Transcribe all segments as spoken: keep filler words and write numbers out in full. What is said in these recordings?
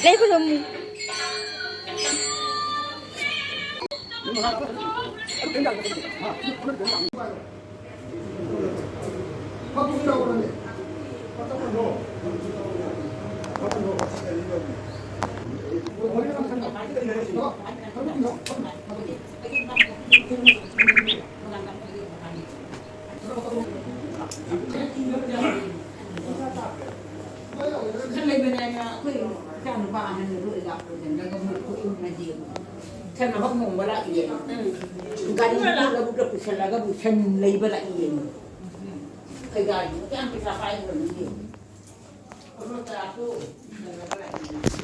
ꯑꯩ ꯈꯨꯗꯨꯝ꯫ ꯈꯔ ꯂꯩꯕꯅꯦ ꯑꯩꯈꯣꯏ ꯏꯆꯥꯅꯨꯄꯥ ꯑꯍꯟꯗꯣ ꯑꯣꯖꯥ ꯄꯨꯁꯤꯜꯂꯒ ꯃꯣꯏ ꯈꯨꯠ ꯎꯅꯗꯦ꯫ ꯁꯟ ꯑꯃ ꯊꯣꯡꯕ ꯂꯥꯛꯏꯌꯦ꯫ ꯒꯥꯔꯤ ꯂꯧꯕꯨꯛꯇ ꯄꯨꯁꯤꯜꯂꯒꯕꯨ ꯁꯟ ꯂꯩꯕ ꯂꯥꯛꯏꯌꯦ꯫ ꯀꯩ ꯒꯥꯔꯤꯅꯣ? ꯀꯌꯥꯝ ꯄꯩꯁꯥ ꯄꯥꯏꯈ꯭ꯔꯕꯅꯣ ꯌꯦꯡꯉꯣ꯫ ꯈꯣꯔꯁꯥ ꯇꯔꯥ ꯀꯨꯟ ꯄꯨꯁꯤꯜꯂꯒ ꯂꯥꯛꯏꯌꯦ꯫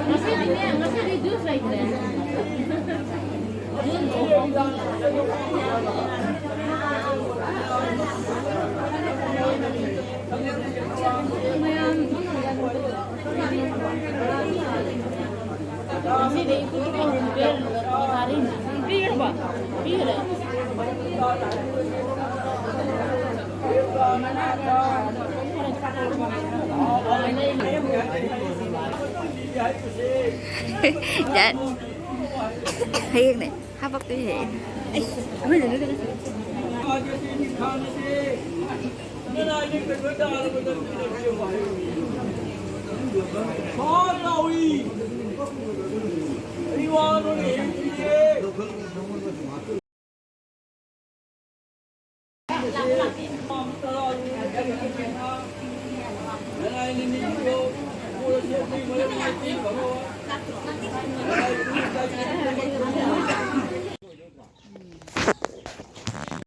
ꯉꯁꯤꯗꯤꯅꯦ, ꯉꯁꯤꯗꯤ ꯖꯨꯁ ꯂꯩꯇ꯭ꯔꯦ꯫ ꯉꯁꯤꯗꯤ ꯄꯤꯔꯕꯣ? ꯄꯤꯈ꯭ꯔꯦ꯫ Dad. ꯍꯌꯦꯡꯅꯦ ꯍꯥꯄꯛꯇꯣꯏꯁꯦ꯫